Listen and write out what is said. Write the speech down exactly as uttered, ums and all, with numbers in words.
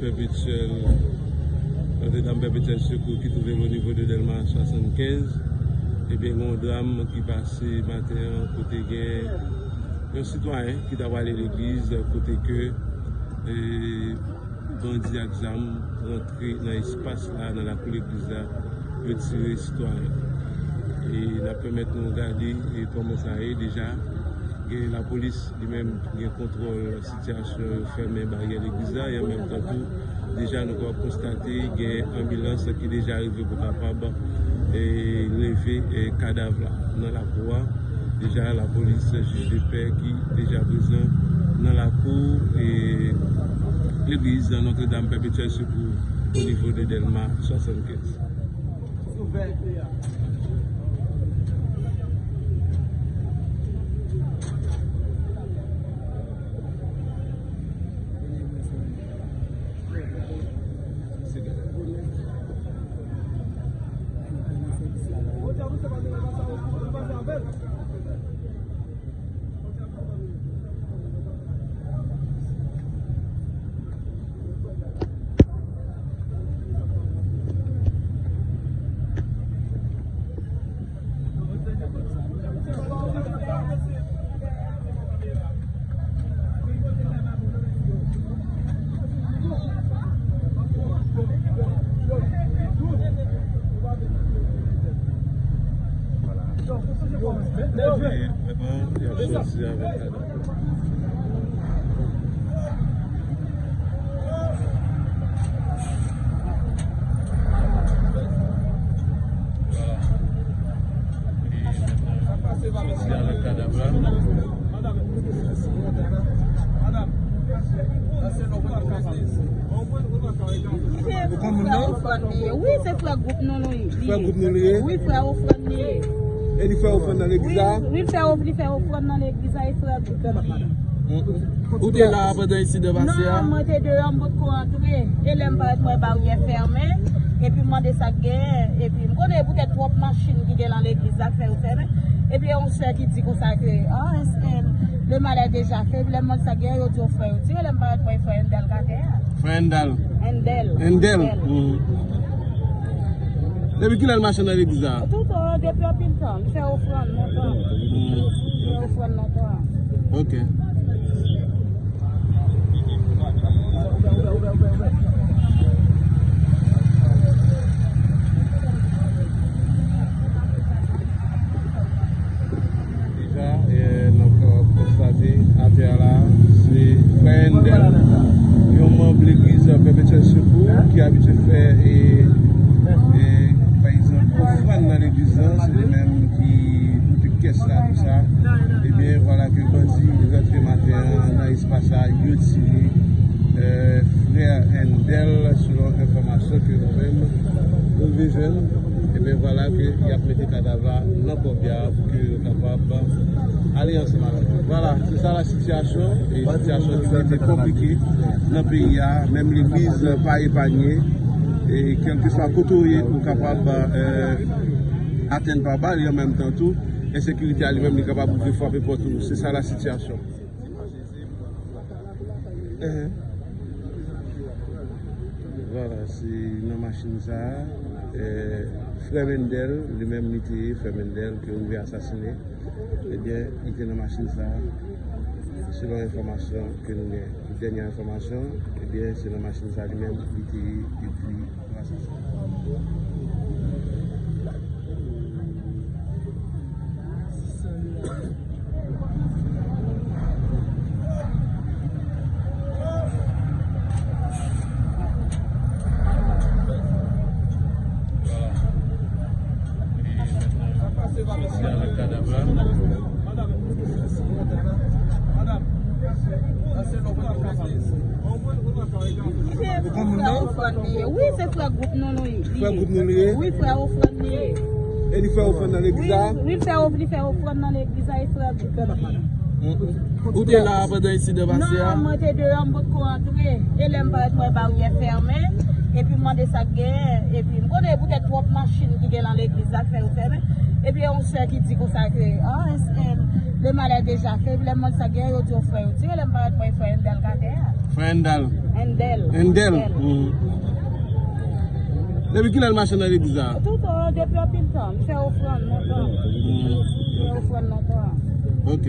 Pèpetyèl, Notre Dame Perpétuelle Secours ki twouve l o nivo de Dèlma swasannkenz. Ebyen, gen yon dram ki pase maten an kote gen yon sitwayen ki t ap ale legliz kote ke, e, bandi ak zam rantre nan espas la, nan lakou legliz la, yo tire sitwayen. E n ap pèmèt nou gade, e, kòman sa ye deja. Gen lapolis li menm ki gen kontwòl sitiyasyon, yo fèmen baryè legliz la, e an menm tan tou, deja nou kapab konstate gen anbilans ki deja rive pou kapab, e, leve, e, kadav la nan lakou a. Deja lapolis, jij de pè ki deja prezan nan lakou, e, legliz Notre Dame Perpétuelle Secours o nivo de Dèlma swasannkenz. Vwala. Vrèman, y ap sòti avèk kadav. Vwala. E, sòti avèk kadav la. Ou konn moun nan? Wi, se frè gwoup nou, nou ye. Frè gwoup nou li ye? Wi, frè ofrann li ye. E li fè ofrann nan legliz la? Wi, wi, li fè of-, li fè ofrann nan legliz la, e frè gwoup nou li ye. Mm. Ou te la pandan ensidan pase a? Non, mwen te deyò, m potko antre. E lè m parèt, m wè baryè fèmen. Epi m mande sa k genyen. Epi m konnen poutèt twòp machin ki gen nan legliz la k fè yo fèmen. Epi yon sè ki di konsa ke, ah, est-ce que le mal est déjà fait? Epi lè m mande sa k genyen, yo di yo frè yo tire. Lè m parèt, m wè frè Endèl k atè a. Frè Endèl. Endèl. Endèl. Endèl. Mm. Depi kilè l mache nan legliz la? Toutan, depi anpil tan. Li fè ofrann lontan. Mm. Li fè ofrann lontan. Ok. Deja, e, n ap, e, konstate atè a la, se frè Endèl, yon manm legliz Pèpetyèl Sekou, ki abitye fè, e, e, pa egzanp, ofrann nan legliz la, se li menm ki pote kès la, tou sa. Ebyen, vwala ke bandi rantre maten an nan espas la, yo tire, e, frè Endèl, selon enfòmasyon ke nou menm, nou rive jwenn. Ebyen, vwala ke y ap mete kadav la nan kòbya pou ke yo kapab ale ansanm avèk yo. Vwala, se sa la sitiyasyon, e sitiyasyon ki rete konplike nan peyi a, menm legliz pa epanye, e kèlkeswa kote w ye, ou kapab, e, atenn pa bal, e an menm tan tou, ensekirite a li menm, li kapab rive frape pòt ou. Se sa la sitiyasyon. Vwala, se nan machin sa a, e, frè Mendèl, li menm li te ye, frè Mendèl ke yo rive asasinen. Ebyen, li te nan machin sa a, selon enfòmasyon ke nou gen. Dènye enfòmasyon, ebyen, se nan machin sa a li menm li te ye, epi yo asasinen. Ou konn moun nan? Wi, se frè gwoup nou, nou ye. Frè gwoup nou li ye? Wi, frè ofrann li ye. E li fè ofrann nan legliz la? Wi, wi, li fè of-, li fè ofrann nan legliz la, e frè gwoup nou li ye. Mm. Ou te la pandan ensidan pase a? Non, mwen te deyò, m potko antre. E lè m parèt, m wè baryè fèmen. Epi m mande sa k genyen. Epi m konnen poutèt twòp machin ki gen nan legliz la k fè yo fèmen. Epi yon sè ki di konsa ke, ah, est-ce que Le mal est déjà fait, lè m wè sa gen, yo di w frè, yo tire, lè m parèt mwen frè Endel k atè a. Frè Endal. Endel. Endel. Endel. Mhm. Depi kilè l mache nan legliz la? Toutan, depi anpil tan, m fè ofrann lontan. Mhm. M fè ofrann lontan. Ok.